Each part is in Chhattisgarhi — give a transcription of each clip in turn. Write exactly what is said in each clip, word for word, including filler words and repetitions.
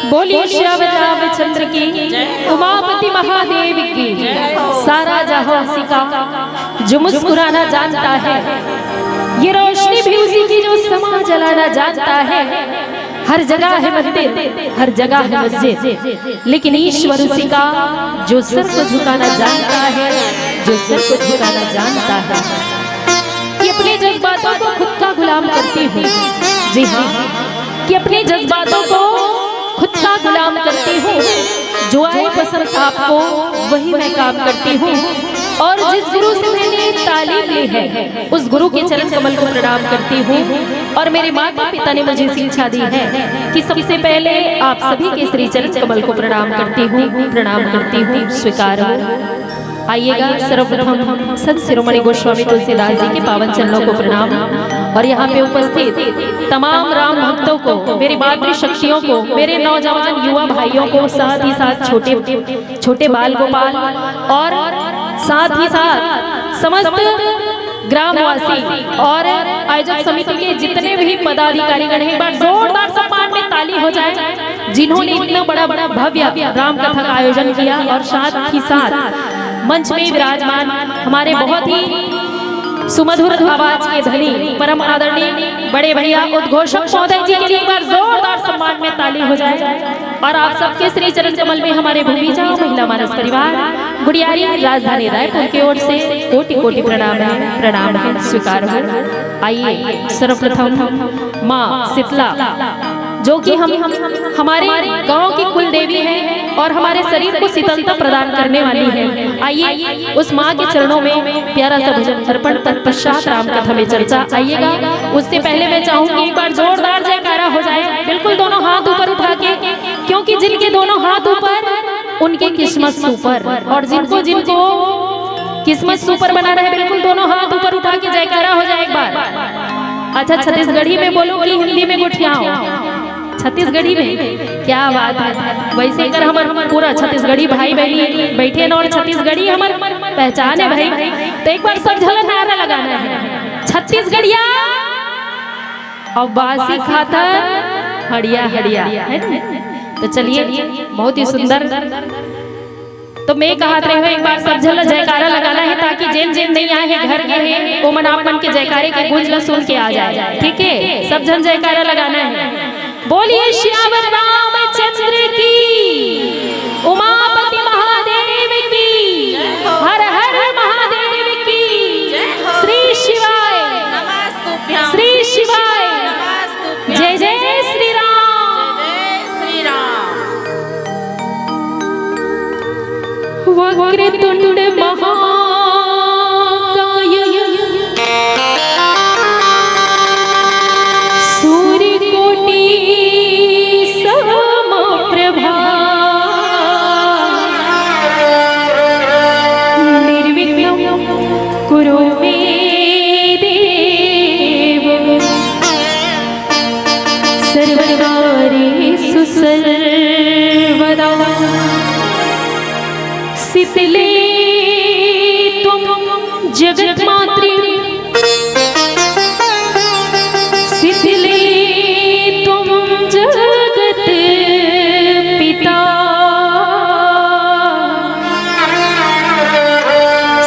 बोलिए सियावर रामचंद्र की, उमापति महादेव की। सारा जहां उसी का, जो मुस्कुराना जानता है, ये रोशनी भी उसी की, जो समा जलाना जानता है। हर जगह है मंदिर, हर जगह है मस्जिद, लेकिन ईश्वर उसी का, जो सर को झुकाना जानता है, जो सर को झुकाना जानता है। कि अपने जज्बातों को खुद का गुलाम करती हूँ। जी हाँ, कि अपने जज्बातों को खुद का गुलाम करती हूँ। जो आए पसंद आपको, वही मैं काम करती हूँ। और जिस गुरु से मैंने तालीम ली है, उस गुरु के चरण कमल को प्रणाम करती हूँ। और मेरे माता पिता ने मुझे शिक्षा दी है कि सबसे पहले आप सभी के श्री चरण कमल को प्रणाम करती हूँ, प्रणाम करती हूँ, स्वीकार हो। आइएगा, सर्वप्रथम संत शिरोमणि गोस्वामी तुलसीदास जी के पावन चरणों को प्रणाम और यहाँ पे उपस्थित तमाम राम भक्तों को, मेरी मातृशक्तियों को, मेरे नौजवान युवा भाइयों को, साथ ही साथ छोटे, छोटे बाल गोपाल और साथ ही साथ समस्त ग्रामवासी और आयोजक समिति के जितने भी पदाधिकारीगण हैं, एक बार जोरदार सम्मान में ताली हो जाए, जिन्होंने इतना बड़ा, बड़ा भव्य राम कथा का आयोजन किया और साथ ही साथ मंच में विराजमान हमारे बहुत ही सुमधुर आवाज के धनी, परम आदरणीय बड़े भैया उद्घोषक महोदय जी के लिए एक बार जोरदार सम्मान में ताली हो जाए। और आप सबके श्री चरण कमल में हमारे भूमिजा महिला मानस परिवार गुड़ियारी राजधानी रायपुर की ओर से कोटि कोटि प्रणाम है, प्रणाम है, स्वीकार हो। आइए, सर्वप्रथम माँ शीतला, जो कि हम, हमारे गांव की कुल देवी है और हमारे शरीर को शीतलता प्रदान करने वाली है। आइए, उस माँ के चरणों में प्यारा सा भजन अर्पण, तत्पश्चात राम कथा में चर्चा। आइएगा, उससे पहले मैं चाहूंगी एक बार जोरदार जयकारा हो जाए, बिल्कुल दोनों हाथ ऊपर उठा के, क्योंकि जिनके दोनों हाथ ऊपर, उनके किस्मत सुपर। और जिनको, जिनको किस्मत सुपर बनाना है, बिल्कुल दोनों हाथ ऊपर उठा के जयकारा हो जाए एक बार। अच्छा, छत्तीसगढ़ी में बोलो कि हिंदी में गोठियाओ? छत्तीसगढ़ी में। क्या बात है। वैसे कर हमर पूरा छत्तीसगढ़ी भाई बहनी बैठे न, और छत्तीसगढ़ी हमर पहचान है भाई। तो एक बार सब झन ला नारा लगाना है, छत्तीसगढ़िया अउ बासी खाथन हड़िया हड़िया, है ना? तो चलिए, बहुत ही सुंदर। तो मैं कहत रहे हो, एक बार सब झन ला जयकारा लगाना है, ताकि जेन जेन नहीं आए हैं, घर के हैं, वो मन आप मन के जयकारे के गूंज ला सुन के आ जाए। ठीक है, सब झन जयकारा लगाना है। बोलिए सियावर रामचंद्र की, उमापति महादेव की, हर हर महादेव की। श्री शिवाय, श्री शिवाय। जय जय श्री राम। जय श्री राम। वक्रतुंड महाकाय, सूर्यकोटि समप्रभा, निर्विघ्नं कुरु मे देव। सर्वकारेषु सर्वदा। शीतले त्वं जगत्मातृ, शीतले त्वं जगत्पिता।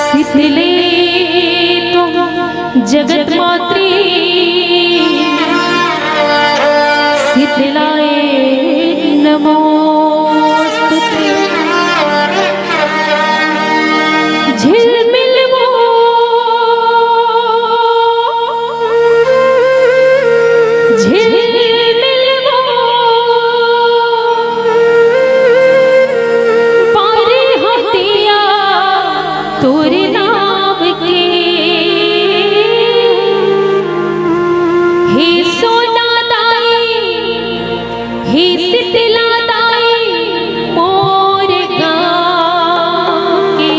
शीतले त्वं जगत्मातृ, शीतलाय नमोऽस्तु ते। झिलमिल वो, झिलमिल वो, पारे हतिया तोर नाम के। हे सोना दाई, हे शीतला दाई मोर गाँव के।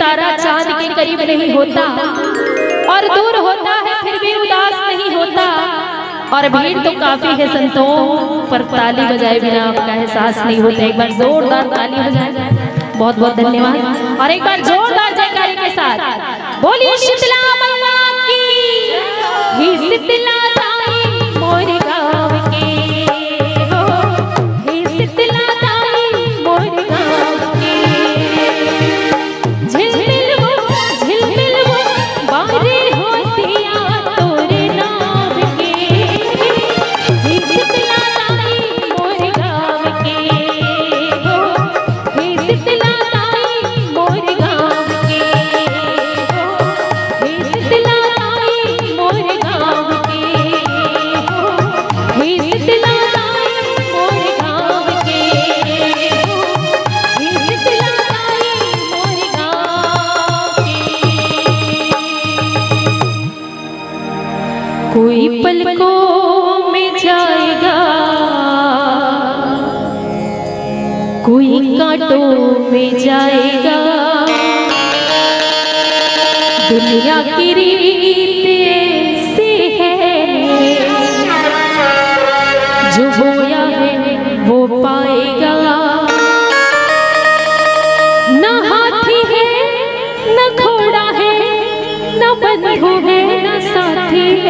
तारा चांद के करीब नहीं होता, और दूर होता है फिर भी उदास नहीं होता। और भीड़ तो काफी है संतों, पर ताली बजाए बिना आपका एहसास नहीं होता। एक बार जोरदार ताली हो जाए। बहुत बहुत धन्यवाद। और एक बार जोरदार जयकारे के साथ बोलिए शीतला मैया की। ही शीतला ताई मोर गाँव के हो, ही शीतला ताई मोर गाँव के। झिलमिल वो, झिलमिल वो बारे होतिया तोरे नाम के। ही शीतला ताई मोर गाँव के हो, हे शीतला ताई मोर गाँव के हो, हे शीतला ताई मोर गाँव के हो, हे शीतला ताई मोर गाँव के हो, हे शीतला ताई मोर गाँव के। कोई पलकों में जाएगा, कोई कांटों में जाएगा। दुनिया की रीत ऐसी है, जो बोया है वो पाएगा। ना हाथी है, ना घोड़ा है, ना बंधु है, ना साथी है।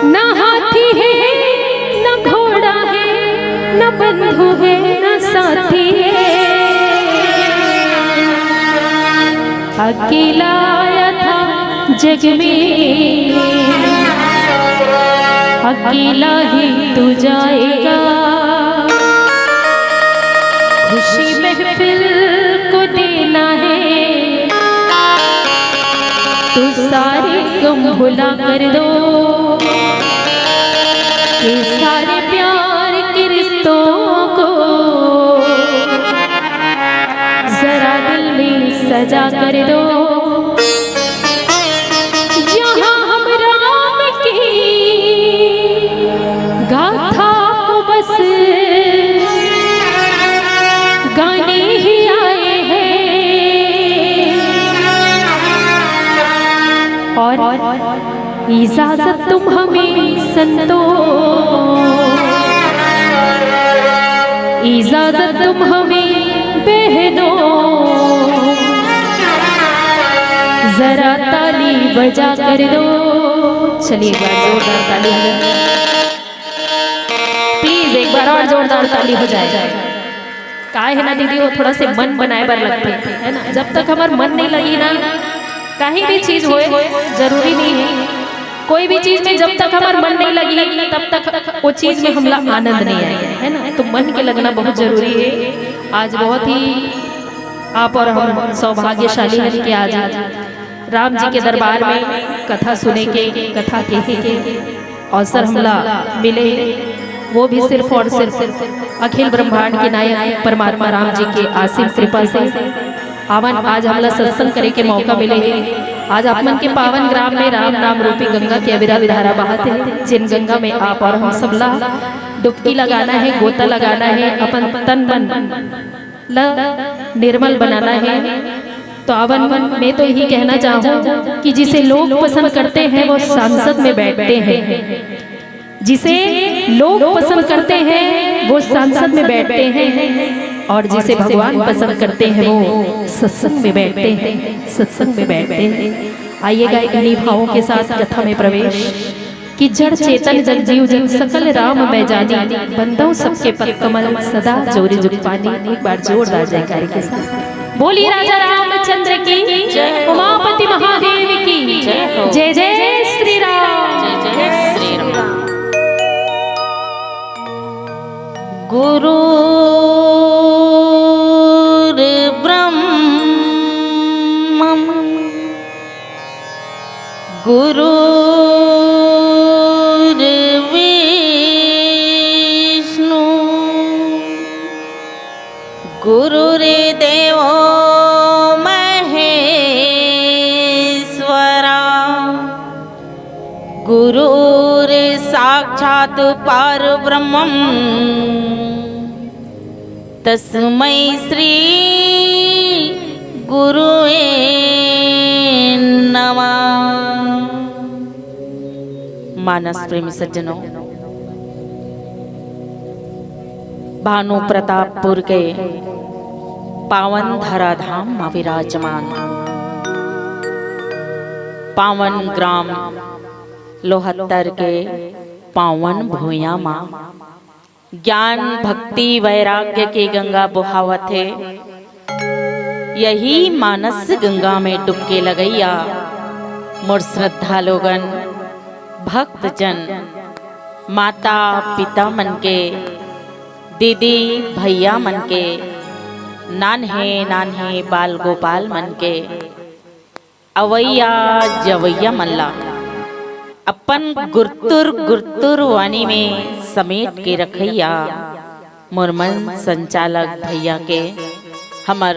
ना हाथी है, ना घोड़ा है, ना बंधु है, ना साथी है। अकेला आया था जग में, अकेला ही तू जाएगा। खुशी महफिल को देना है, तो सारे गम भुला कर दो। ये सारे प्यार के रिश्तों को जरा दिल में सजा कर दो। यहाँ हम राम की गाथा को बस गाने ही आए हैं। और इजाजत तुम हमें संतों, इजाजत तुम हमें बहनों, जरा ताली बजा कर दो। चलिए, एक बार जोरदार ताली हो जाए। प्लीज, एक बार और जोरदार ताली हो जाए। काय है ना दीदी, वो थोड़ा से मन बनाए बर लगथे, है ना। जब तक हमर मन नहीं लगी ना, कहीं भी चीज होए, जरूरी नहीं है, कोई भी चीज में जब तक हमर मन नहीं लगी, तब तक वो चीज में हमला आनंद नहीं आए, है ना। तो मन के लगना बहुत जरूरी है। आज बहुत ही आप और हम सौभाग्यशाली हैं कि आज राम जी के दरबार में कथा सुने के, कथा कहे के अवसर हमला मिले, वो भी सिर्फ और सिर्फ अखिल ब्रह्मांड के नायक परमात्मा राम जी के असीम कृपा से। आवन, आज हमला सत्संग करे के मौका मिले हे। आज आप मन के पावन ग्राम में राम नाम रूपी गंगा के अविरल धारा बहत हे, जिन गंगा में आप और हम सबला डुबकी लगाना है, गोता लगाना है, अपन तन मन ला निर्मल बनाना है। तो आवन, मैं तो यही कहना चाहूँ कि जिसे लोग पसंद करते हैं, वो सांसद में बैठते हैं। जिसे लोग पसंद करते हैं, वो सांसद में बैठते हैं, और जिसे भगवान पसंद करते हैं, वो सत्संग में बैठते हैं, सत्संग में बैठते हैं। आइएगा, इन्हीं भावों के साथ कथा में प्रवेश। कि जड़ चेतन जग जीव जग सकल राम मैं जानी, बंदो सबके पद कमल सदा जोरि जुग पानी। एक बार जोरदार जयकारे के साथ बोलिए राजा रामचंद्र की, जय हो। उमापति महादेव की, जय हो। जय जय श्री राम। जय जय श्री राम। गुरुर्ब्रह्मा गुरुर्विष्णु गुरुर्देवो महेश्वरा गुरुर्साक्षात् परब्रह्मम् तस्मै श्री गुरुवे नमः। मानस प्रेमी सज्जनों, भानु प्रतापपुर के पावन धराधाम म विराजमान पावन ग्राम लोहत्तर के पावन भुइयां म ज्ञान, भक्ति, वैराग्य के गंगा बोहावत हे। यही मानस गंगा में डुबकी लगइया मोर श्रद्धा लोगन, भक्तजन, माता पिता मन के, दीदी भैया मन के, नान्हे नान्हे बाल गोपाल मन के, अवइया जवइया मन ला अपन गुरतुर गुरतुर वानी में समेट के रखइया मोर मन संचालक भैया के, हमर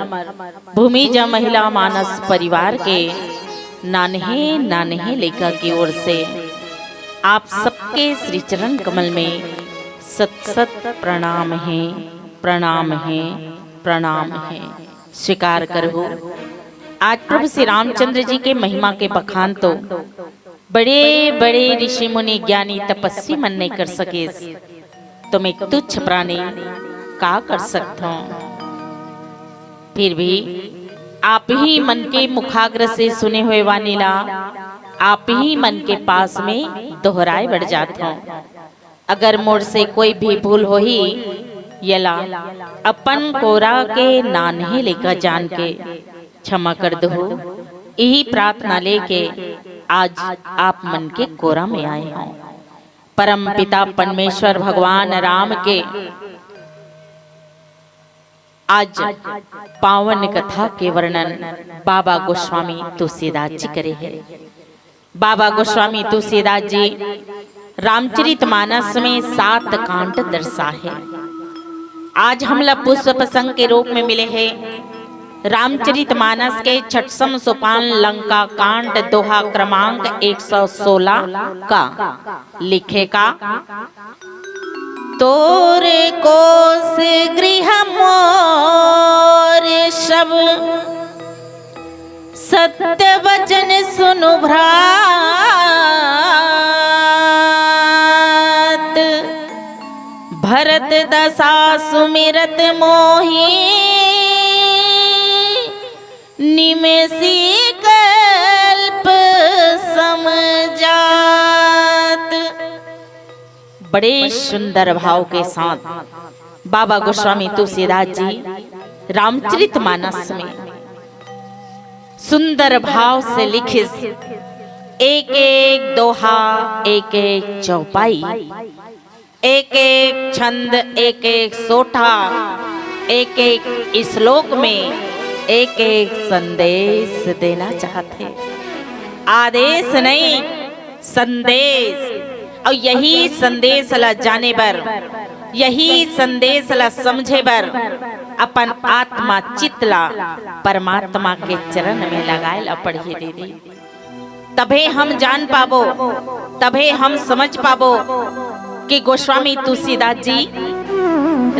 भूमिजा महिला मानस परिवार के नान्हे नान्हे लइका के ओर से आप सबके श्री चरण कमल में सत सत प्रणाम हे, प्रणाम हे, प्रणाम हे। स्वीकार करहु, आज प्रभु श्री रामचंद्र जी के महिमा के बखान तो बड़े बड़े ऋषि मुनि ज्ञानी तपस्वी मन नइ कर सकेस, तो मैं तुच्छ प्राणी का कर सकथों? फिर भी आप ही मन के मुखाग्र से सुने हुए वाणी ला आप ही मन के पास में दोहराए बढ़ जात हों। अगर मोर से कोई भी भूल होही, येला अपन कोरा के नान्हे लइका जान के क्षमा कर दहू। यही प्रार्थना लेके आज आप मन के कोरा में आए हों। परम पिता परमेश्वर भगवान राम के आज पावन कथा के वर्णन बाबा गोस्वामी तुलसीदास जी करे हे। बाबा गोस्वामी तुलसीदास जी रामचरित मानस में सात कांड दर्शा हे। आज हमला पुष्प प्रसंग के रूप में मिले हे रामचरित मानस के छठसम सोपान लंका कांड, दोहा क्रमांक एक सौ सोलह का। लिखे का, तोरे कोस गृह मोर सब सत्य वचन सुनु भ्रात, भरत दशा सुमिरत मोहि निमेषी कल्प सम जात। बड़े सुंदर भाव के साथ बाबा गोस्वामी तुलसीदास जी रामचरित मानस में सुंदर भाव से लिखिस एक एक दोहा, एक एक चौपाई, एक एक छंद, एक एक सोठा, एक एक श्लोक में एक एक संदेश देना चाहत हे। आदेश नहीं, संदेश। अउ यही संदेश ला जाने बर, यही संदेश ला समझे बर अपन आत्मा चित्त ला परमात्मा के चरण में लगाए ला पड़ही दीदी। तभे हम जान पाबो, तभे हम समझ पाबो कि गोस्वामी तुलसीदास जी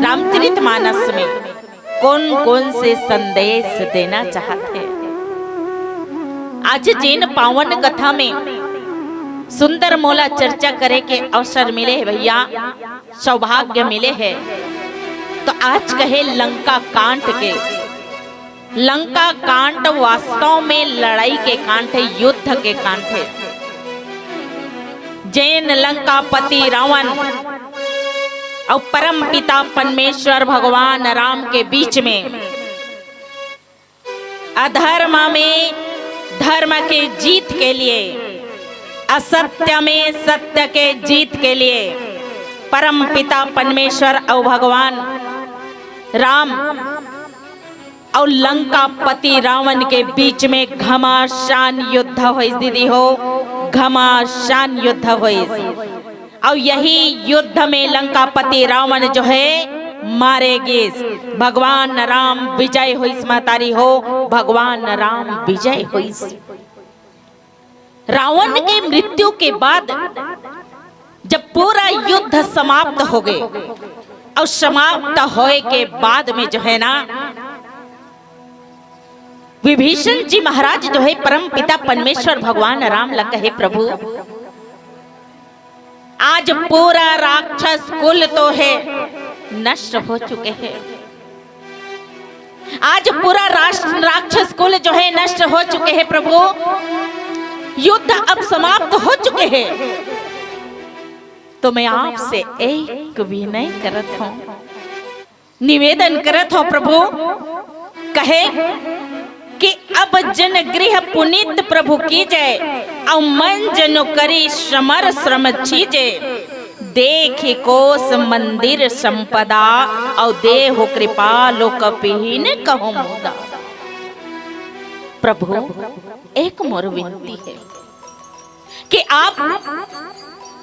रामचरित मानस में कोन कोन से संदेश देना चाहत हे। आज जेन पावन कथा में सुंदर मोला चर्चा करे के अवसर मिले हे भैया, सौभाग्य मिले हे, तो आज कहे लंका कांड के। लंका कांड वास्तव में लड़ाई के कांड हे, युद्ध के कांड हे। जेन लंकापति रावण अउ परम पिता परमेश्वर भगवान राम के बीच में अधर्म में धर्म के जीत के लिए, असत्य में सत्य के जीत के लिए परम पिता परमेश्वर अउ भगवान राम अउ लंकापति रावण के बीच में घमासान युद्ध होइस दीदी हो, घमासान युद्ध होइस। अउ यही युद्ध में लंकापति रावण जो हे मारे गिस, भगवान राम विजय होइस महतारी हो, भगवान राम विजय होइस। रावण के मृत्यु के बाद जब पूरा युद्ध समाप्त हो गे अउ समाप्त होए के बाद में जो हे ना, विभीषण जी महाराज जो हे परम पिता परमेश्वर भगवान राम ला कहे, "प्रभु, आज पूरा राक्षस कुल तो हे नष्ट हो चुके हे, आज पूरा राष्ट्र, राक्षस कुल जो हे नष्ट हो चुके हे प्रभु, युद्ध अब समाप्त हो चुके हे, तो मैं आपसे एक विनय करत हूँ, निवेदन करत हूँ प्रभु," कहे कि "अब जिन गृह पुनीत प्रभु कीजे, अउ मन जनु करी समर श्रम छीजे, देखि कोस मंदिर संपदा, अउ देहु कृपालु कपिहि न कहु मुदा।" प्रभु, एक मोर विनती हे कि आप,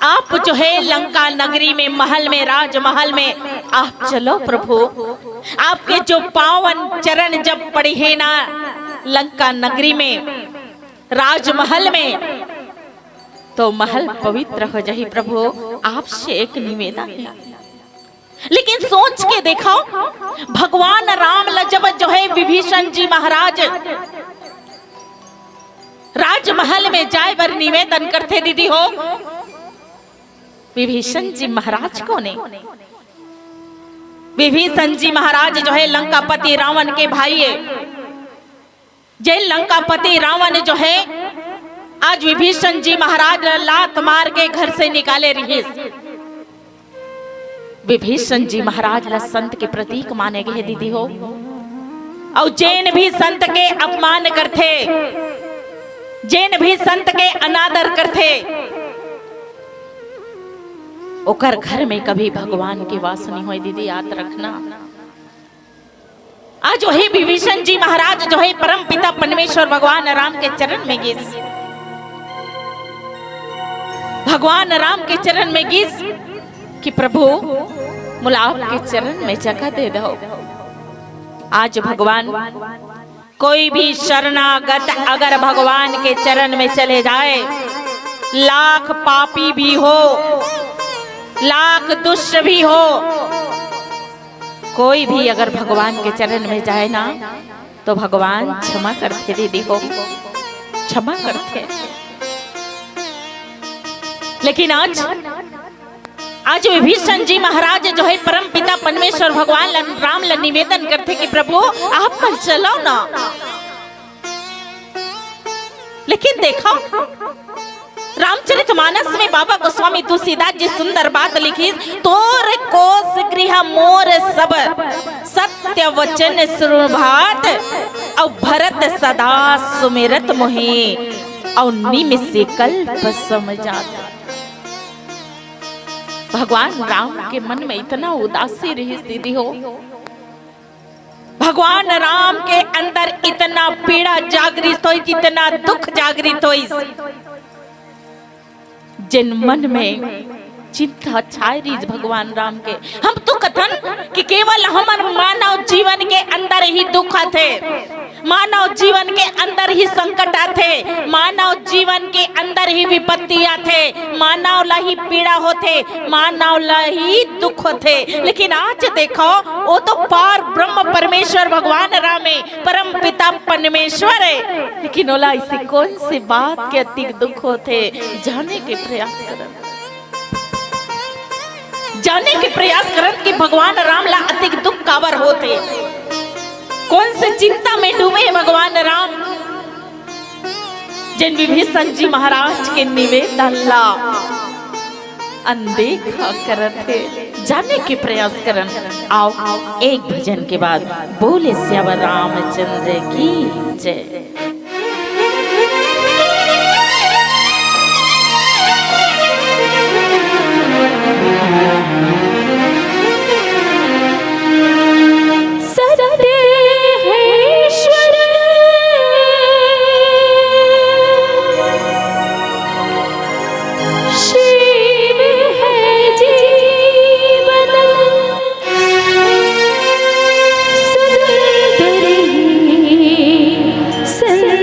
आप जो हे लंका नगरी में, महल में, राजमहल में आप चलो प्रभु, आपके जो पावन चरण जब पड़िहे ना लंका नगरी में, राजमहल में, तो महल पवित्र हो जाही। प्रभु, आपसे एक निवेदन हे, लेकिन सोच के देखो, भगवान राम ला जब जो हे विभीषण जी महाराज राजमहल में जाए बर निवेदन करथे दीदी हो, विभीषण जी महाराज कोन हे? विभीषण जी महाराज जो हे लंकापति रावण के भाई हे। जेन लंकापति रावण जो हे, आज विभीषण जी महाराज ला लात मार के घर से निकाले रिहिस, विभीषण जी महाराज ला संत के प्रतीक माने गे हे दीदी हो। अउ जेन भी संत के अपमान करथे, जेन भी संत के अनादर करथे, ओकर घर में कभी भगवान के वास नहीं होय दीदी, याद रखना। आज वही विभीषण जी महाराज जो हे परम पिता परमेश्वर भगवान राम के चरण में गिस, भगवान राम के चरण में गिस कि "प्रभु, मोला आपके चरण में जगह दे दो।" आज भगवान, कोई भी शरणागत अगर भगवान के चरण में चले जाए, लाख पापी भी हो, लाख दुष्ट भी हो, कोई भी अगर भगवान के चरण में जाए ना, तो भगवान क्षमा करथे दीदी हो, क्षमा करथे। लेकिन आज, आज विभीषण जी महाराज जो हे परम पिता परमेश्वर भगवान ला, राम ला निवेदन करथे कि "प्रभु, आप मन चलो ना।" लेकिन देखो, रामचरितमानस में बाबा गोस्वामी तुलसीदास जी सुंदर बात लिखिस, "तोर कोस गृह मोर सब, सत्य वचन सुरभात, अउ भरत सदा सुमिरत मोहि, अउ निमिष कल्प सम जात।" भगवान राम के मन में इतना उदासी रहिस दीदी हो, भगवान राम के अंदर इतना पीड़ा जागृत होइस, इतना दुख जागृत होइस, जेन मन में चिंता छाय रहिस भगवान राम के। हम तो कथन कि केवल हमर मानव जीवन के अंदर ही दुख आथे, मानव जीवन के अंदर ही संकट आथे, मानव जीवन के अंदर ही विपत्ति आथे, मानव ला ही पीड़ा होथे, मानव ला ही दुख होथे। लेकिन आज देखो, वो तो पार ब्रह्म परमेश्वर भगवान राम हे, परम पिता परमेश्वर हे, लेकिन ओला ऐसी कौन सी बात के अतिक दुख होथे, जाने के प्रयास करन। जाने के प्रयास करन कि भगवान राम ला अतिक दुख काबर होथे, कौन से चिंता में डूबे हे भगवान राम, जेन विभीषण जी महाराज के निवेदन ला अनदेखा करत हे। जाने के प्रयास करन। आओ, एक भजन के बाद बोले सियावर रामचंद्र की जय। सत्य है ईश्वर शिव है जीवन सुंदर ही संत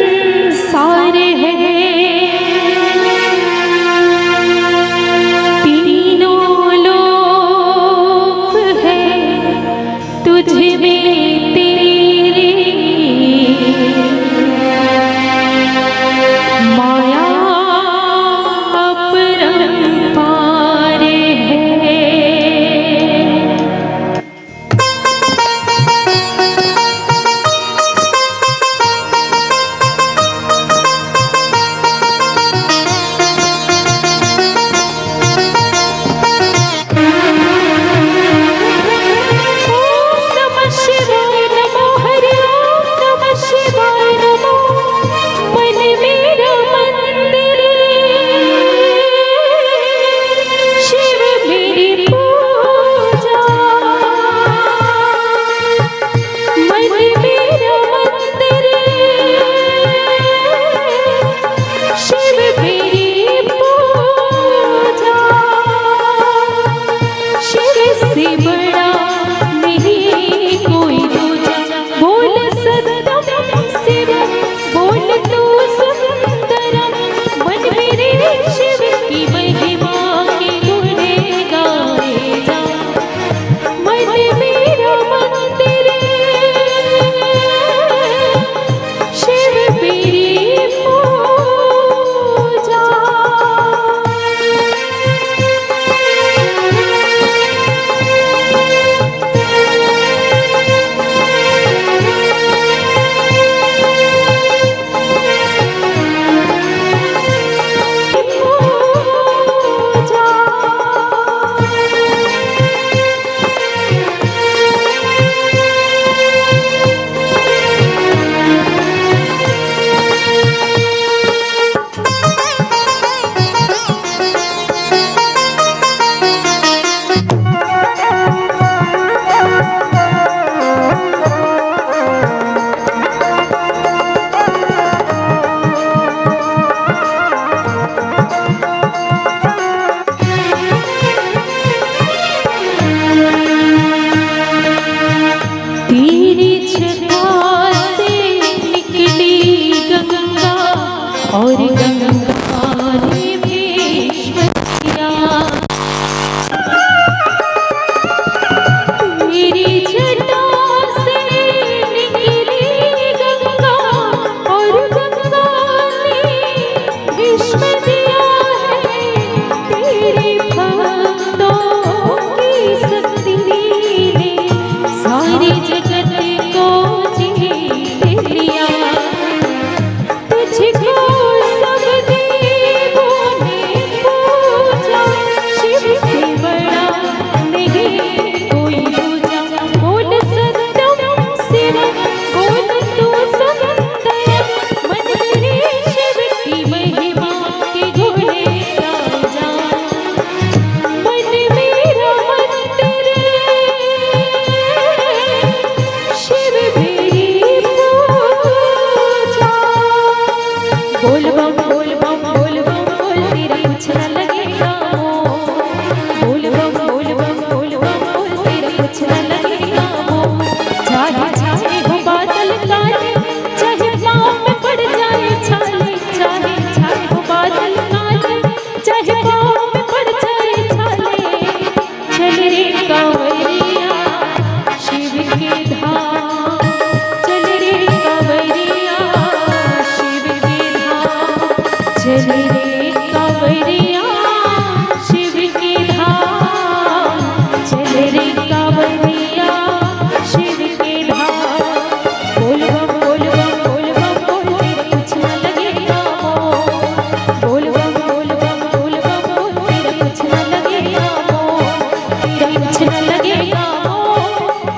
कुछ न लगेगा वो,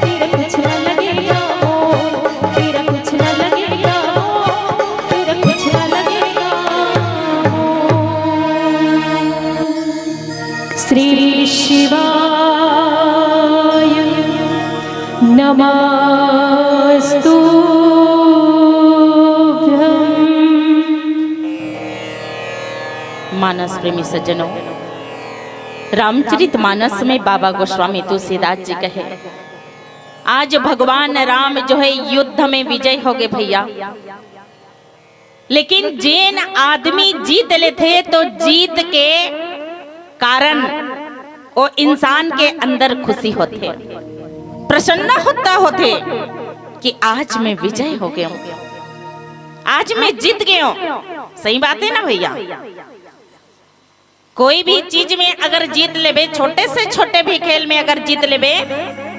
तेरा कुछ न लगेगा वो, तेरा कुछ न लगेगा वो, तेरा कुछ न लगेगा वो। श्री शिवाय नमस्तुभ्यं। मानस प्रेमी सज्जनों, रामचरित मानस में बाबा गोस्वामी तुलसीदास जी कहे, आज भगवान राम जो है युद्ध में विजय हो गए भैया। लेकिन जेन आदमी जीत लेथे तो जीत के कारण वो इंसान के अंदर खुशी होथे, प्रसन्न होता होथे कि आज मैं विजय हो गया हूँ, आज मैं जीत गया हूँ। सही बात है ना भैया? कोई भी चीज में अगर जीत लेबे, छोटे से छोटे भी खेल में अगर जीत लेबे,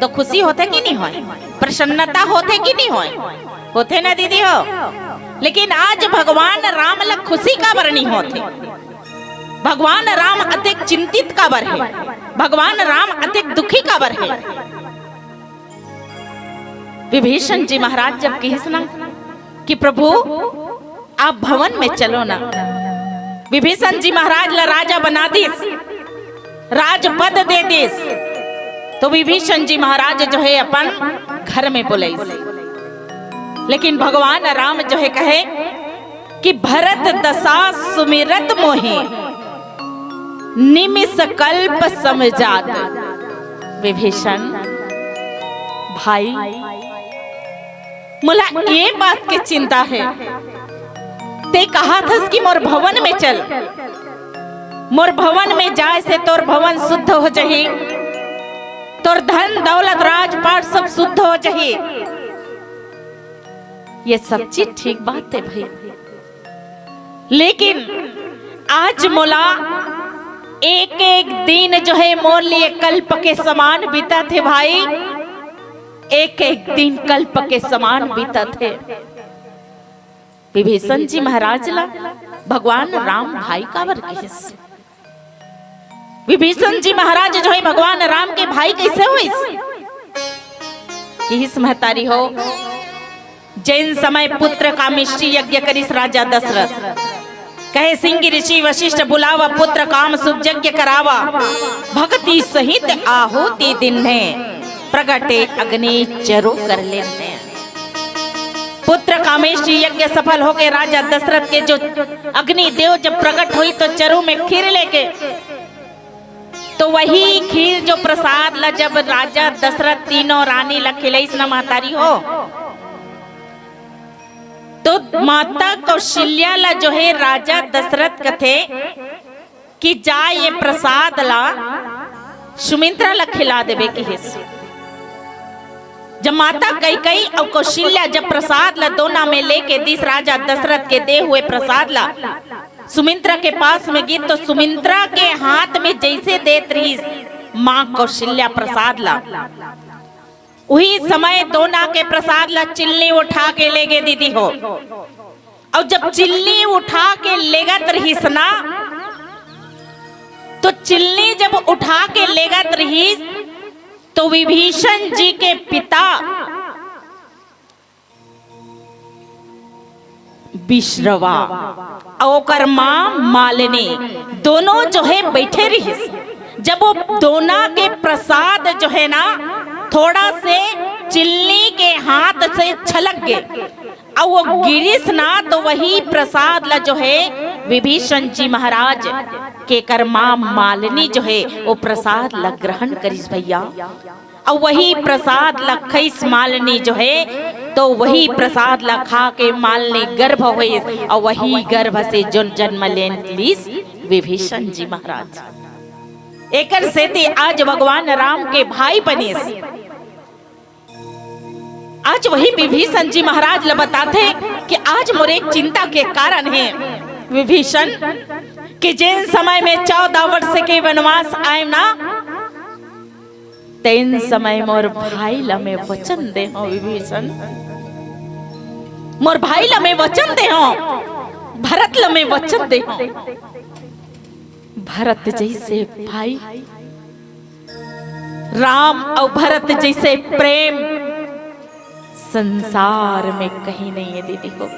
तो खुशी होथे कि नहीं होय? प्रसन्नता होथे कि नहीं होय? होथे ना दीदी हो? लेकिन आज भगवान राम ला खुशी काबर नहीं होथे? भगवान राम अतेक चिंतित काबर है? भगवान राम अतेक दुखी काबर है? विभीषण जी महाराज जब कहिस ना कि प्रभु, आप भवन में चलो ना, विभीषण जी महाराज ला राजा बना दिस, राजपद दे दिस, तो विभीषण जी महाराज जो है अपन घर में बुलाइस। लेकिन भगवान राम जो है कहे कि भरत दसा सुमिरत मोहे निमिष कल्प सम जात। विभीषण भाई, मोला ये बात के चिंता है, ते कहा थस कि मोर भवन में चल, मोर भवन में जाए से तोर भवन शुद्ध हो जाही, तोर धन दौलत राजपाट सब शुद्ध हो जाही। ये सब चीज ठीक बात है भाई, लेकिन आज मोला एक एक दिन जो है मोर लिए कल्प के समान बीतत हे भाई, एक एक दिन कल्प के समान बीतत हे। विभीषण जी महाराज ला भगवान राम भाई काबर कहिस? विभीषण जी महाराज जो है भगवान राम के भाई कैसे होइस? किहिस महतारी हो, जेन समय पुत्र कामेष्टि यज्ञ करिस राजा दशरथ, कहे सिंह ऋषि वशिष्ठ बुलावा, पुत्र काम शुभ यज्ञ करावा, भक्ति सहित आहुति दीन्हे, प्रगटे अग्नि चरु कर लीन्हे। पुत्र कामेष्टि यज्ञ सफल होके राजा दशरथ के जो अग्नि देव जब प्रकट होइस तो चरु में खीर लेके, तो वही खीर जो प्रसाद ला जब राजा दशरथ तीनों रानी ला खिलाइस ना महतारी हो, तो माता कौशल्या ला जो है राजा दशरथ कथे कि जा ये प्रसाद ला सुमित्रा ला खिला देबे किहिस। जब माता कैकेयी अउ कौशल्या जब प्रसाद ला दोना में लेके दिस राजा दशरथ के दे हुए प्रसाद ला सुमित्रा के पास में गिस तो सुमित्रा के हाथ में जैसे देत रहिस माँ कौशल्या प्रसाद ला, उही समय दोना के प्रसाद ला चिलनी उठा के लेगे दीदी हो। अउ जब चिलनी उठा के लेगत रहिस ना, तो चिलनी जब उठा के लेगत रहिस, तो विभीषण जी के पिता विश्रवा अउ ओकर माँ मालिनी दोनों जो है बैठे रहिस। जब वो दोना के प्रसाद जो है ना, थोड़ा से चिलनी के हाथ से छलक गे अउ वो गिरिस ना, तो वही प्रसाद ला जो है विभीषण जी महाराज के कर माँ मालिनी जो है वो प्रसाद ला ग्रहण करिस भैया। अउ वही प्रसाद ला खइस मालिनी जो है, तो वही प्रसाद ला खा के मालिनी गर्भ होइस, अउ वही गर्भ से जोन जन्म लेन लिस विभीषण जी महाराज। एकर सेती आज भगवान राम के भाई बनिस। आज वही विभीषण जी महाराज ला बताथे कि आज मोर एक चिंता के कारण हे विभीषण, कि जेन समय में चौदह वर्ष के वनवास आए ना, तेन समय मोर भाई ला मैं वचन दे हूँ विभीषण, मोर भाई ला मैं वचन दे हूँ, भरत ला मैं वचन दे हूँ, भरत जैसे भाई राम अउ भरत जइसे प्रेम संसार में कहीं नहीं है दीदी हो।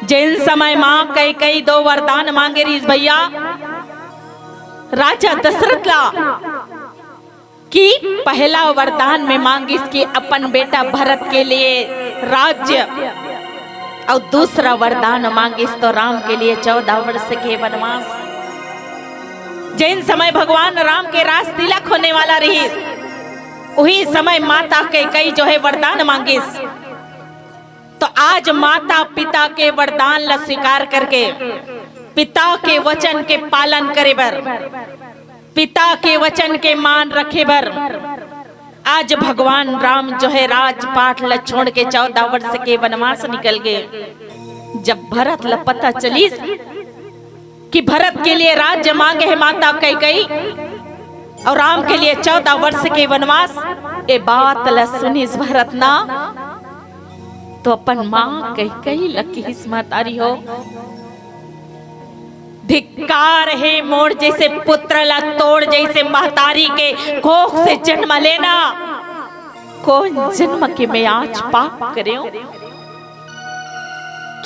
जेन समय माँ कैकई दो वरदान मांगे रहिस भैया राजा दशरथ ला, कि पहला वरदान में मांगिस कि अपन बेटा भरत के लिए राज्य, अउ दूसरा वरदान मांगिस तो राम के लिए चौदह वर्ष के वनवास। जेन समय भगवान राम के रास तिलक होने वाला रहिस, उही समय माता कैकई जो है वरदान मांगिस। तो आज माता पिता के वरदान ला स्वीकार करके पिता के वचन के पालन करे बर, पिता के वचन के मान रखे बर आज भगवान राम जो है राजपाट ला छोड़ के चौदह वर्ष के वनवास निकल गए। जब भरत ला पता चलिस कि भरत के लिए राज्य मांगे है माता कैकई अउ राम के लिए चौदह वर्ष के वनवास, ए बात ला सुनिस भरत ना, तो अपन माँ कैकई ला किहिस, महतारी हो, धिक्कार हे मोर जइसे पुत्र ला तोर जइसे महतारी के कोख से जन्म लेना। कोन जन्म के मैं आज पाप करेंव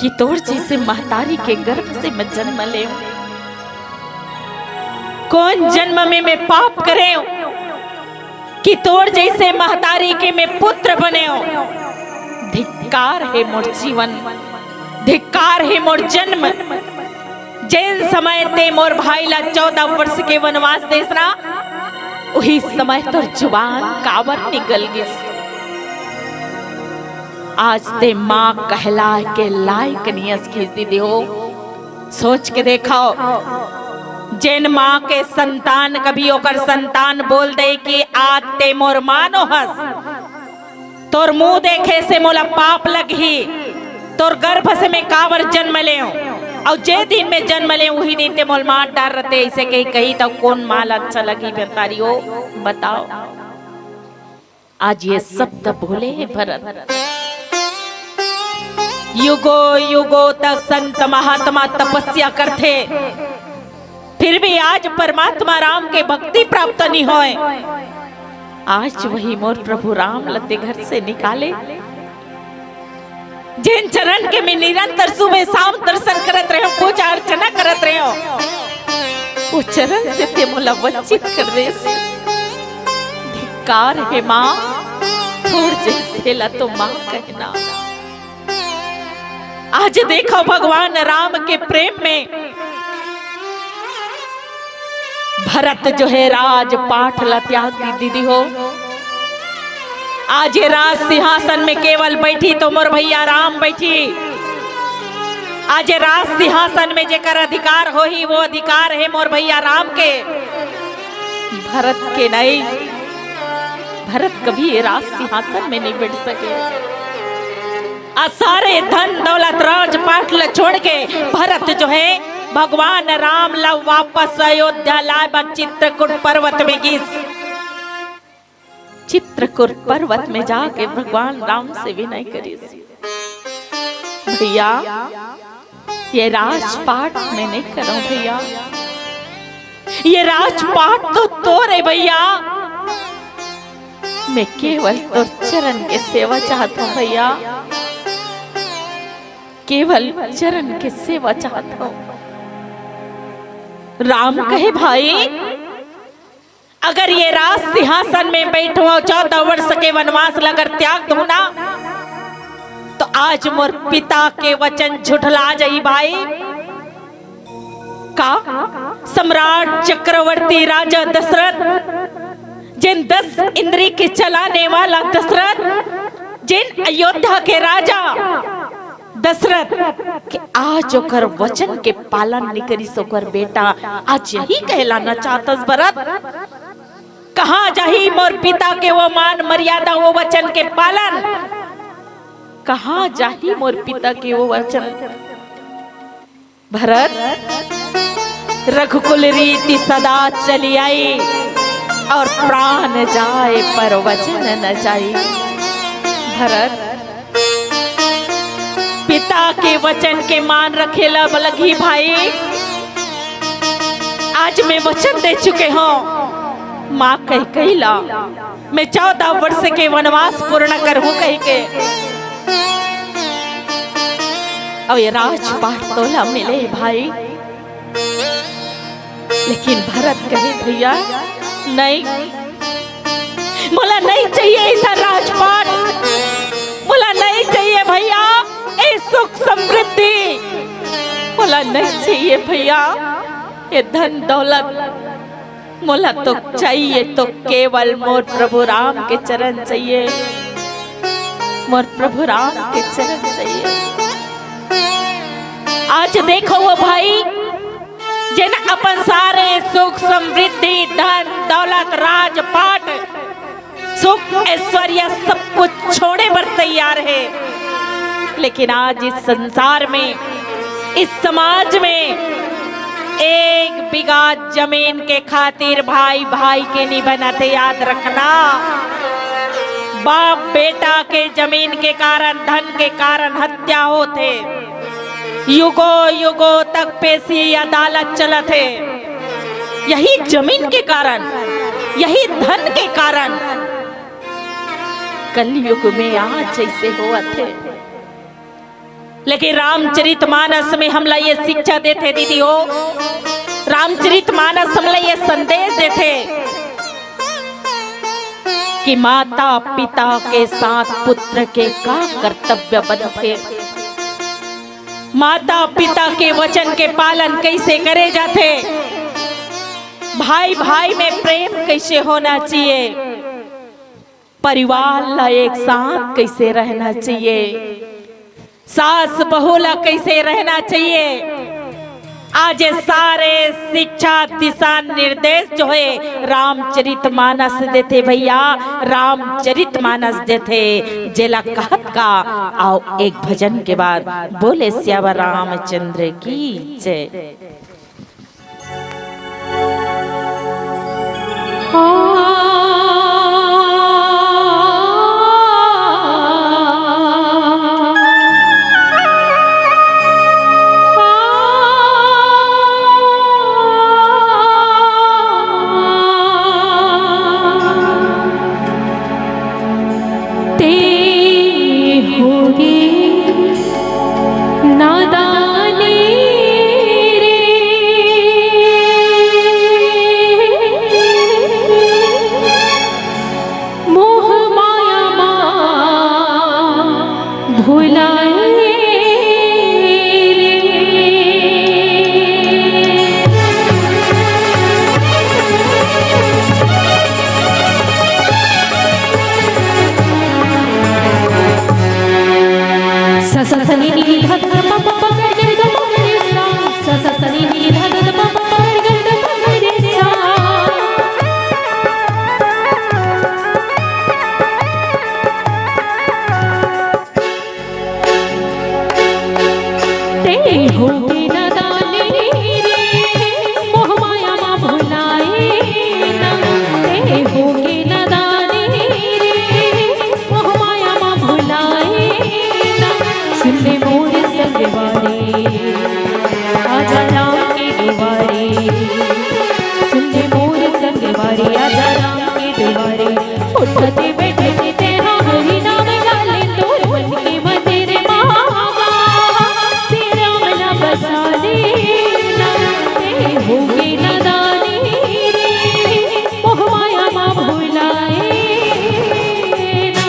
कि तोर जइसे महतारी के गर्भ से मैं जन्म लेंव? कोन जन्म में मैं पाप करेंव कि तोर जइसे महतारी के मैं पुत्र बनेंव? धिक्कार हे मोर जीवन, धिक्कार हे मोर जन्म। जेन समय तें मोर भाई ला चौदह वर्ष के वनवास देस ना, उही समय तोर जुबान काबर निकल गिस? आज तें माँ कहलाय के लायक नइ हस दीदी हो। सोच के देखव, जेन माँ के संतान कभी ओकर संतान बोल दे कि आज तें मोर माँ नो हस, तोर मुंह देखे से मोला पाप लगही, तोर गर्भ से मैं काबर जन्म लेंव, अउ जे दिन मैं जन्म लेंव उही दिन तें मोला मार डार रहते, अइसे कही कही त कोन माँ ला अच्छा लगही महतारी हो, बताव। आज ये शब्द बोले हे भरत। युगो युगो तक संत महात्मा तपस्या करथे, फिर भी आज परमात्मा राम के भक्ति प्राप्त नइ होय। आज वही मोर प्रभु राम ला तें घर से निकाले, जेन चरण के मैं निरंतर सुबह शाम दर्शन करत रहेंव, पूजा अर्चना करत रहेंव, ओ चरण से तें मोला वंचित कर देस। धिक्कार हे माँ, तोर जइसे ला तो माँ कहना। आज देखव भगवान राम के प्रेम में भरत जो है राजपाट ला त्याग दिस दीदी हो। आज ये राज सिंहासन में केवल बइठही तो मोर भैया राम बइठही। आज ये राज सिंहासन में जेकर अधिकार होही वो अधिकार हे मोर भैया राम के, भरत के नहीं। भरत कभी ये राज सिंहासन में नइ बइठ सके। अउ सारे धन दौलत राजपाट ला छोड़ के भरत जो है भगवान राम ला वापस अयोध्या लाय बर चित्रकूट पर्वत में गिस। चित्रकूट पर्वत में जाके भगवान राम से विनय करिस, भैया, ये राजपाट मैं नइ करंव भैया, ये राजपाट तो तोर हे भैया। मैं केवल तोर चरण के सेवा चाहत हंव भैया, केवल चरण के सेवा चाहत हंव। राम कहे, भाई, अगर ये राज सिंहासन में बइठंव अउ चौदह वर्ष के वनवास ला अगर त्याग दूं ना, तो आज मोर पिता के वचन झुठला जाही भाई। का सम्राट चक्रवर्ती राजा दशरथ, जेन दस इंद्री के चलाने वाला दशरथ, जेन अयोध्या के राजा दशरथ के आज ओकर वचन के पालन नइ करिस ओकर बेटा, आज यही कहलाना चाहत हस भरत? कहाँ जाही मोर पिता के वो मान मर्यादा, वो वचन के पालन? कहाँ जाही मोर पिता के वो वचन? भरत, रघुकुल रीति सदा चली आई, अउ प्राण जाय पर वचन न जाय। भरत, पिता के वचन के मान रखे ला लगही भाई। आज मैं वचन दे चुके हंव, माँ कैकेयी ला, मैं चौदह वर्ष के वनवास पूर्ण करहूँ कहिके। अउ ये राजपाट तोला मिले भाई, लेकिन भरत कहे, भैया, नहीं, मोला नहीं चाहिए ऐसा राजपाट, मोला नहीं चाहिए भैया, ये सुख समृद्धि मोला नहीं चाहिए भैया, ये धन दौलत मोला तो चाहिए तो केवल मोर प्रभु राम के चरण चाहिए, मोर प्रभु राम के चरण चाहिए। आज देखो वो भाई, जेन अपन सारे सुख समृद्धि, धन दौलत, राजपाट, सुख ऐश्वर्य सब कुछ छोड़े बर तैयार हे, लेकिन आज इस संसार में, इस समाज में एक बीघा जमीन के खातिर भाई भाई के नहीं बनाते, याद रखना। बाप बेटा के जमीन के कारण, धन के कारण हत्या होथे। युगों युगों तक पेशी अदालत चलत हे, यही जमीन के कारण, यही धन के कारण कलयुग में आज ऐसे होवत हे। लेकिन रामचरित मानस में हमला ये शिक्षा देथे दीदी हो, रामचरित मानस हमला ये संदेश देथे कि माता पिता के साथ पुत्र के का कर्तव्य बनथे, माता पिता के वचन के पालन कैसे करे जाथे, भाई भाई में प्रेम कैसे होना चाहिए, परिवार ला एक साथ कैसे रहना चाहिए, सास बहू ला कैसे रहना चाहिए। आज ये सारे शिक्षा दिशा निर्देश जो हे रामचरित मानस देथे भैया, रामचरित मानस देथे। जेला कहत का, आओ एक भजन के बाद बोले सियावर रामचंद्र की जय। ते होगे नादानी रे, मोह माया मा भुलाए रे। सा सा सा नी नी धा धा प प प ग ग ग ग रे सा। सा सा सा नी नी धा धा प प प ग ग ग ग रे सा। ते होगे नादानी रे, मोह माया मा भुलाए ना। ते होगे नादानी रे, मोह माया मा भुलाए ना। सुन ले मोर संगवारी, आजा राम के दुआरे। सुन ले मोर संगवारी, आजा राम के दुआरे। उठते बैठते तेरा हरि नाम गाले, तोर मन के मंदिर मा श्री राम ना बसा देना। ते होगे नादानी रे, मोह माया मा भुलाए ना।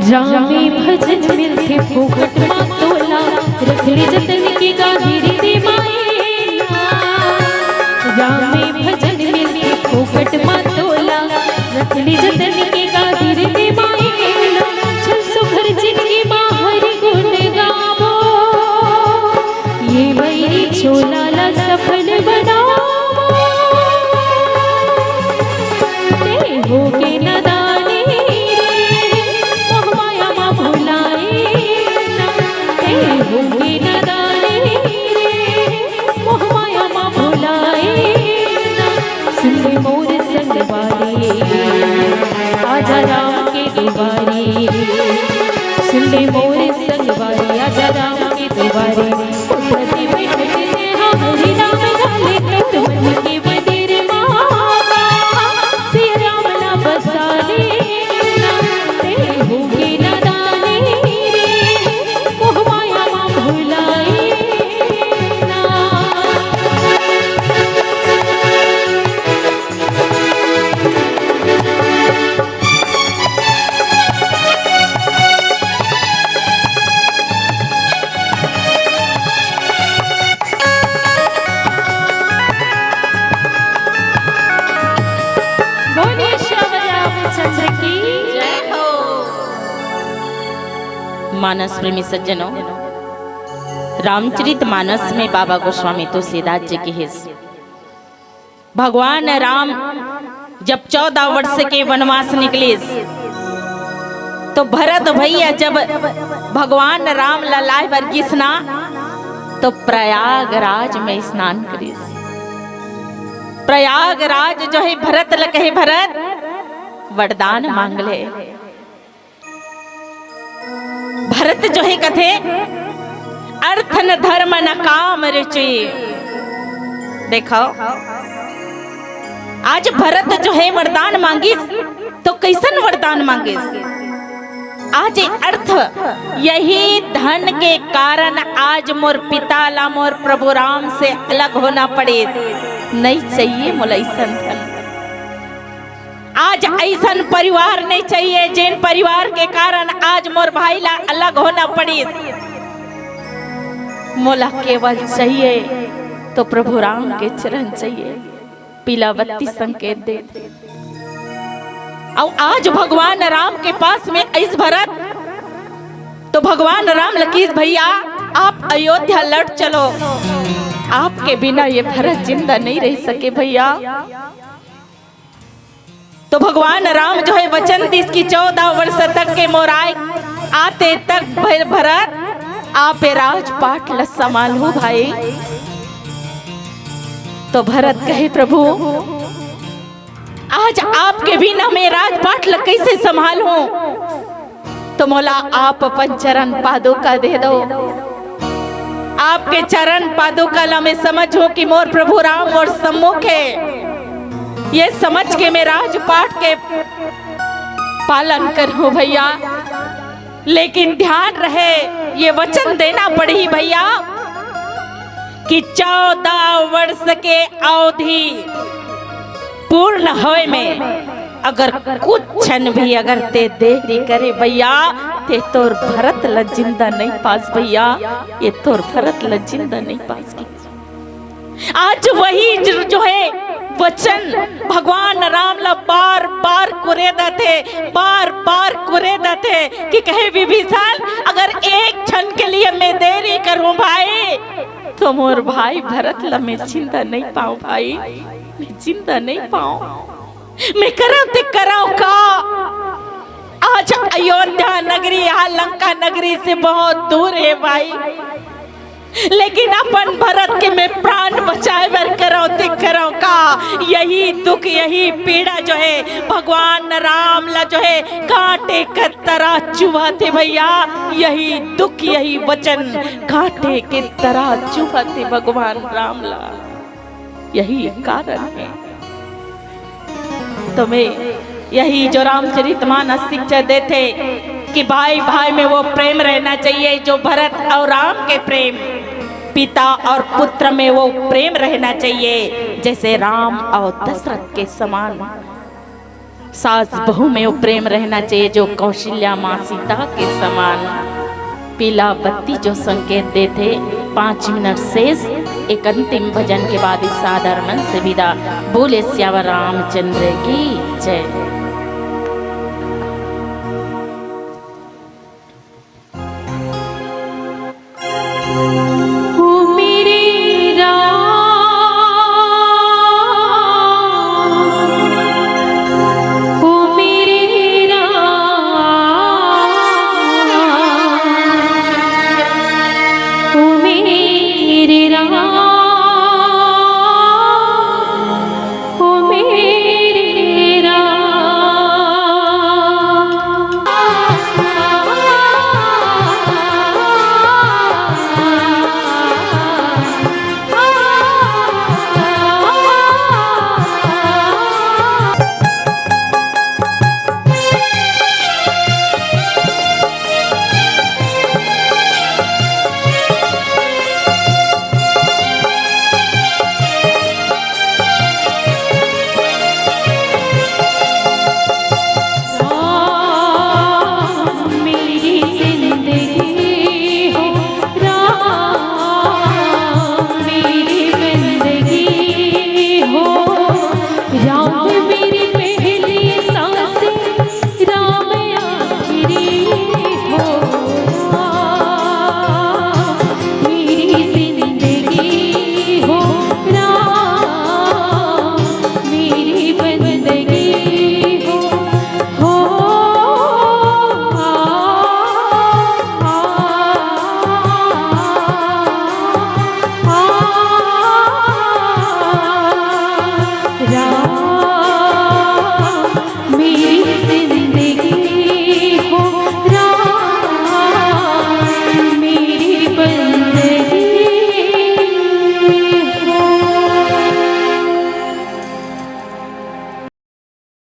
रामे भजन मिलथे फोकट मा तोला, रख ले जतन के गाही रे माए। रामे भजन मिलथे फोकट मा तोला, रख ले जतन के गाही रे माए। छल सुघर जिनगी मा हरि गुण गावो, ये बैरी चोला ला सफल बनावो। ते होगे नदानी रे, मोह माया मा भुलाए ना। ते होगे नदानी रे, मोह माया मा भुलाए ना। सुन ले मोर संगवारी, आजा राम के दुआरी। सुन ले मोर संगवारी, आजा राम के दुआरी। उठते बैठते हरि नाम गाले, तोर मन के मंदिर मा सिया राम ला बसा लेना। ते होगे नदानी रे, मोह माया मा भुलाए ना। बोलिए श्याम रामचंद्र की। जय हो। मानस प्रेमी सज्जनों, रामचरित मानस में बाबा गोस्वामी तुलसीदास जी कहिस, भगवान राम जब चौदह वर्ष के वनवास निकलिस, तो भरत भैया जब भगवान राम ला लाए बर गिस ना, तो प्रयागराज में स्नान करिस। प्रयागराज जो है, भरत ल कहे, भरत, वरदान मांग ले। भरत जो है कथे, अर्थ न धर्म न काम रुचि। देखो, आज भरत जो है वरदान मांगिस, तो कैसन वरदान मांगिस? आज अर्थ, यही धन के कारण आज मोर पिता ला मोर प्रभु राम से अलग होना पड़े। नहीं चाहिए मोला ऐसन धन। आज ऐसन परिवार नहीं चाहिए, जेन परिवार के कारण आज मोर भाई ला अलग होना पड़िस। मोला केवल चाहिए तो प्रभु राम के चरण चाहिए, पीला बत्ती संकेत दे। अउ आज भगवान राम के पास में अइस भरत, तो भगवान राम ल किहिस, भैया, आप अयोध्या लौट चलो, आपके बिना ये भरत जिंदा नहीं रह सके भैया। तो भगवान राम जो है वचन दिस कि चौदह वर्ष तक के मोर आय, आते तक भर-, भरत आप ए राजपाट ल संभालहू भाई। तो भरत कहे, प्रभु, आज आपके बिना मैं राजपाट ल कैसे संभालहूं? तो मोला आप अपन चरण पादुका दे दो। आपके चरण पादुका ला मैं समझूं कि मोर प्रभु राम मोर सम्मुख है। ये समझ के मैं राजपाट के पालन करहूं भैया। लेकिन ध्यान रहे, ये वचन देना पड़ही भैया कि चौदह वर्ष के अवधि पूर्ण होए में अगर कुछ क्षण भी अगर ते देरी करे भैया, ते तोर भरत ल जिंदा नहीं पास भैया, ये तोर भरत ल जिंदा नहीं पास की। आज वही जो, जो है वचन भगवान राम ला बार बार कुरेदत हे, बार बार कुरेदत हे कि कहे, विभीषण, अगर एक क्षण के लिए मैं देरी करूं भाई, तो मोर भाई भरत ला मैं जिंदा नहीं पाऊं भाई, मैं जिंदा नहीं पाऊं। मैं करंव ते करंव का? आज अयोध्या नगरी यहाँ लंका नगरी से बहुत दूर है भाई, लेकिन अपन भरत के मैं प्राण बचाए बर करंव ते करंव का? यही दुख, यही पीड़ा जो है भगवान राम ला जो है कांटे के तरह चुभत हे भैया, यही दुख, यही वचन कांटे के तरह चुभत हे भगवान राम ला। यही कारण है। तो मैं यही जो रामचरित मानस शिक्षा देथे कि भाई भाई में वो प्रेम रहना चाहिए जो भरत और राम के प्रेम, पिता और पुत्र में वो प्रेम रहना चाहिए जैसे राम और दशरथ के समान। सास बहू में वो प्रेम रहना चाहिए जो कौशल्या माँ सीता के समान। पीला बत्ती जो संकेत देथे, पाँच मिनट शेष, एक अंतिम भजन के बाद इस सादर मन से विदा। बोले सियावर रामचंद्र की जय।